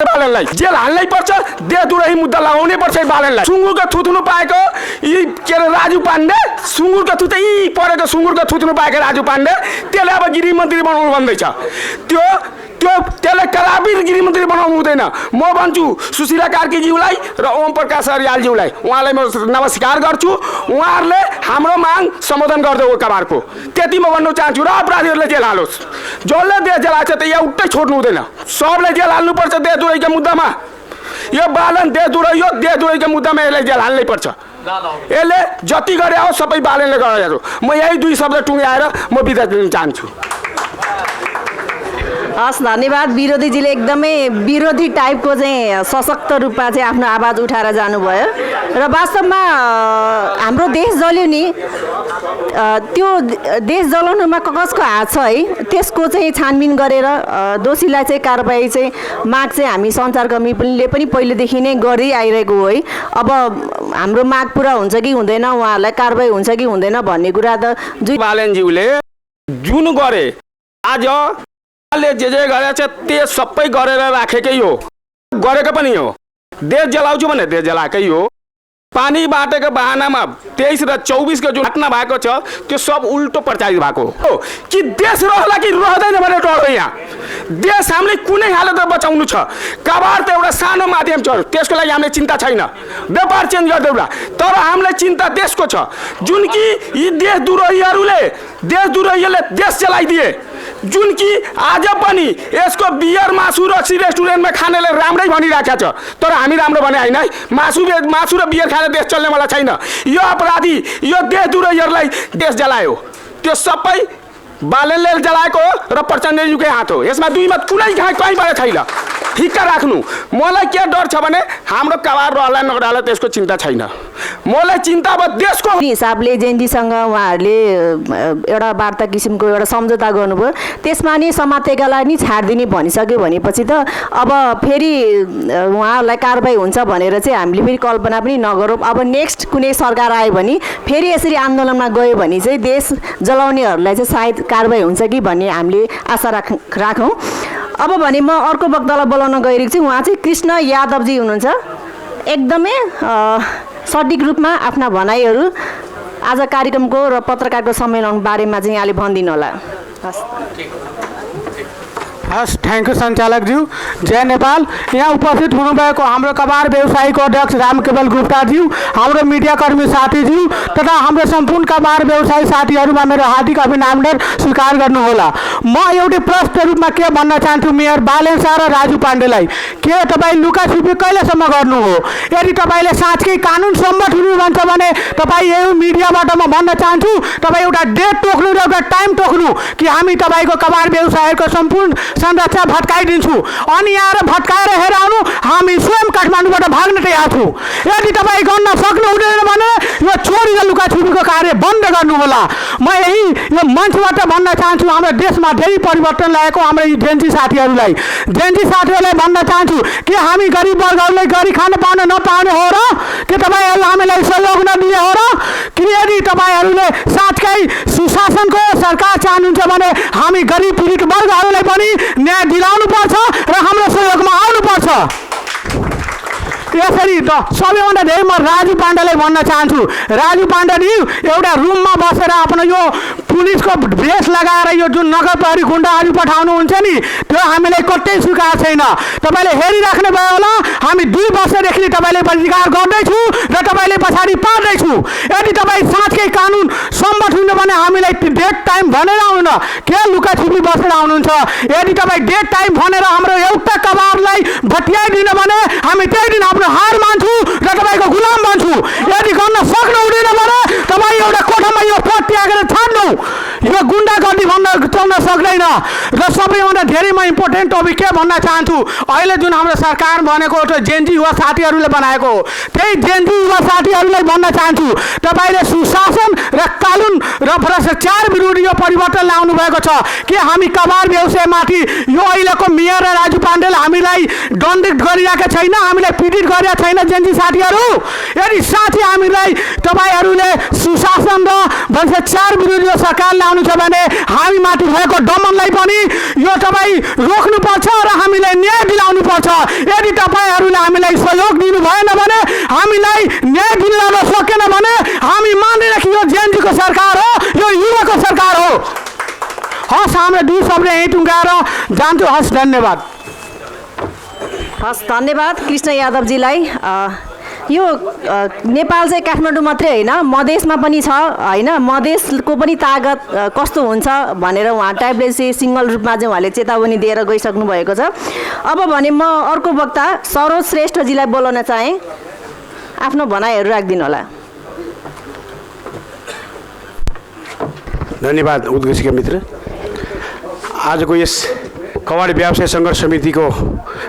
बालनलाई jail हाल्नै पर्छ देहदुरही मुद्दा लगाउनै पर्छ बालनलाई सुँगुरको थुथ्नु पाएको यी के अरे राजु पाण्डे सुँगुरको थुथै परेको सुँगुरको थुथ्नु पाएको राजु पाण्डे त्यसले अब गृहमन्त्री बनाउनु भन्दैछ त्यसलाई कदापि गृहमन्त्री बनाउनु हुँदैन म भन्छु सुशीला कार्कीज्यूलाई र ओम प्रकाश अर्यालज्यूलाई उहाँलाई म नमस्कार गर्छु उहाँहरूले हाम्रो माग सम्बोधन गरिदेऊ कबारको त्यति म भन्न चाहन्छु र अपराधीहरूले जेल हालोस् जसले देश जलाएको छ त एउटै छोड्नु हुँदैन सबले जेल हाल्नुपर्छ देशद्रोहीको मुद्दामा यो बालन देशद्रोहीको मुद्दामा यसलाई जेल हाल्नै पर्छ यसले जति गरे हो सबै बालनले गरेको म यही दुई शब्द टुङ्ग्याएर म बिदा दिन चाहन्छु हस् धन्यवाद विरोधीजीले एकदमै विरोधी टाइपको चाहिँ सशक्त रूपमा चाहिँ आफ्नो आवाज उठाएर जानुभयो र वास्तवमा हाम्रो देश जल्यो नि त्यो देश जलाउनुमा कसको हात छ है त्यसको चाहिँ छानबिन गरेर दोषीलाई चाहिँ कारबाही चाहिँ माग चाहिँ हामी सञ्चारकर्मीले पनि पहिलेदेखि नै गर्दै आइरहेको हो है अब हाम्रो माग पुरा हुन्छ कि हुँदैन उहाँहरूलाई कारबाही हुन्छ कि हुँदैन भन्ने कुरा त बालनज्यूले जुन गरे आज जे गरेछ त्यो सबै गरेर राखेकै हो गरेको पनि हो देश जलाउँछु भने देश जलाएकै हो पानी बाटेको बहानामा 23 र 24 को जुन घटना भएको छ त्यो सब उल्टो प्रचारित भएको हो कि देश रहला कि रहँदैन भनेर डर हो यहाँ देश हामीले कुनै हालतमा बचाउनु छ कबार त एउटा सानो माध्यम छ त्यसको लागि हामीले चिन्ता छैन व्यापार चेन्ज गरिदेऊला तर हामीलाई चिन्ता देशको छ जुन कि यी देशद्रोहीहरूले देश जलाइदिए जुन कि आज पनि यसको बियर मासु र रेस्टुरेन्टमा खानेले राम्रै भनिराखेको छ तर हामी राम्रो भने हैन मासु र बियर खाएर देश चल्ने वाला छैन यो अपराधी यो देशद्रोहीहरूलाई देश जलायो त्यो सबै बालनले जलाएको र प्रचण्डज्यूकै हात हो यसमा दुईमा कुनै कहीँबाट छैन ठिक्क राख्नु मलाई के डर छ भने हाम्रो कबार रहला नगरला त्यसको चिन्ता छैन मलाई चिन्ता अब देशको हिसाबले जेनजीसँग उहाँहरूले एउटा वार्ता किसिमको एउटा सम्झौता गर्नुभयो त्यसमा नि समातेकालाई नि छाड्दिने भनिसक्यो भनेपछि त अब फेरि उहाँहरूलाई कारबाही हुन्छ भनेर चाहिँ हामीले फेरि कल्पना पनि नगरौँ अब नेक्स्ट कुनै सरकार आयो भने फेरि यसरी आन्दोलनमा गयो भने चाहिँ देश जलाउनेहरूलाई चाहिँ सायद कारबाही हुन्छ कि भन्ने हामीले आशा राखौँ अब भने म अर्को वक्तालाई बोलाउन गइरहेको छु उहाँ चाहिँ कृष्ण यादवजी हुनुहुन्छ एकदमै सटीक रूपमा आफ्ना भनाइहरू आज कार्यक्रमको र पत्रकारको सम्मेलन बारेमा चाहिँ यहाँले भनिदिनु होला हस् थ्याङ्क यू सञ्चालकज्यू जय नेपाल यहाँ उपस्थित हुनुभएको हाम्रो कबार व्यवसायीको अध्यक्ष रामकेवल गुप्ताज्यू हाम्रो मिडियाकर्मी साथीज्यू तथा हाम्रो सम्पूर्ण कबार व्यवसायी साथीहरूमा मेरो हार्दिक अभिनन्दन स्वीकार गर्नुहोला म एउटै प्रश्न रूपमा के भन्न चाहन्छु मेयर बालेन शाह र राजु पाण्डेलाई के तपाईँ लुकाछुपी कहिलेसम्म गर्नु हो यदि तपाईँले साँच्चै कानुन सम्मत हुनुहुन्छ भने तपाईँ यो मिडियाबाट म भन्न चाहन्छु तपाईँ एउटा डेट तोक्नु र एउटा टाइम तोक्नु कि हामी तपाईँको कबार व्यवसायीको सम्पूर्ण संरक्षण भत्काइदिन्छु अनि यहाँ भत्काएर हेर आउनु हामी स्वयं काठमाडौँबाट भाग्न तयार छौँ यदि तपाईँ गर्न सक्नु हुँदैन भने यो चोरी र लुकाछुपीको कार्य बन्द गर्नुहोला म यही यो मञ्चबाट भन्न चाहन्छु हाम्रो देशमा धेरै परिवर्तन ल्याएको हाम्रो जेन्जी साथीहरूलाई भन्न चाहन्छु कि हामी गरिब वर्गहरूलाई गरी खान पाउन नपाउने हो र के तपाईँहरू हामीलाई सहयोग नदिने हो र कि यदि तपाईँहरूले साँच्चै सुशासनको सरकार चाहनुहुन्छ भने हामी गरिब पीडित वर्गहरूलाई पनि न्याय दिलाउनु पर्छ र हाम्रो सहयोगमा आउनुपर्छ यसरी त सबैभन्दा धेरै म राजु पाण्डेलाई भन्न चाहन्छु राजु पाण्डेजी एउटा रुममा बसेर आफ्नो यो पुलिसको भेष लगाएर यो जुन नगर प्रहरी गुण्डाहरू पठाउनुहुन्छ नि त्यो हामीलाई कतै स्वीकार छैन तपाईँले हेरिराख्नु भयो होला हामी 2 वर्षदेखि तपाईँले बहिष्कार गर्दैछु र तपाईँले पछाडि पार्दैछु यदि तपाईँ साँच्चै कानुन सम्मत हुनु भने हामीलाई डेट टाइम भनेर आउनु के लुकाछुपी बसेर आउनुहुन्छ यदि तपाईँ डेट टाइम भनेर हाम्रो एउटा कबारलाई भट्याइदिनु भने हामी त्यही दिन आफ्नो हार मान्छु र तपाईँको गुलाम बन्छु यदि गर्न सक्नु हुँदैन भने तपाईँ एउटा कोठामा यो पद त्यागेर छाड्नु यो गुण्डागर्दी भन्न सक्दैन र सबैभन्दा धेरै म इम्पोर्टेन्ट टपिक के भन्न चाहन्छु अहिले जुन हाम्रो सरकार बनेको जेन्जी युवा साथीहरूले बनाएको त्यही जेन्जी युवा साथीहरूलाई भन्न चाहन्छु तपाईँले सुशासन र कानुन र भ्रष्टाचार विरुद्ध यो परिवर्तन ल्याउनु भएको छ कि हामी कबार व्यवसायमाथि यो अहिलेको मेयर र राजु पाण्डेले हामीलाई दण्डित गरिरहेको छैन हामीलाई पीडित गरेका छैन जेन्जी साथीहरू यदि साथी हामीलाई तपाईँहरूले सुशासन र भ्रष्टाचार विरुद्ध सरकार ल्याउनु गर्नु छ भने हामी माथि भएको दमनलाई पनि यो तपाईँ रोक्नुपर्छ र हामीलाई न्याय दिलाउनुपर्छ। यदि तपाईँहरूले हामीलाई सहयोग दिनु भएन भने, हामीलाई न्याय दिलाउन सकेन भने हामी मान्दैन कि यो जेएनजीको सरकार हो, यो युवाको सरकार हो। हस्, हाम्रो दुई शब्द यहीँ टुङ्गाएर जान्छु। हस्, धन्यवाद। हस्, धन्यवाद कृष्ण यादवजीलाई। यो नेपाल चाहिँ काठमाडौँ मात्रै होइन, मधेसमा पनि छ होइन। मधेसको पनि तागत कस्तो हुन्छ भनेर उहाँ टाइपले चाहिँ सिङ्गल रूपमा चाहिँ उहाँले चेतावनी दिएर गइसक्नु भएको छ। अब भने म अर्को वक्ता सरोज श्रेष्ठजीलाई बोलाउन चाहेँ। आफ्नो भनाइहरू राखिदिनु होला। धन्यवाद उद्घोषिका मित्र। आजको यस कवाडी व्यवसाय सङ्घर्ष समितिको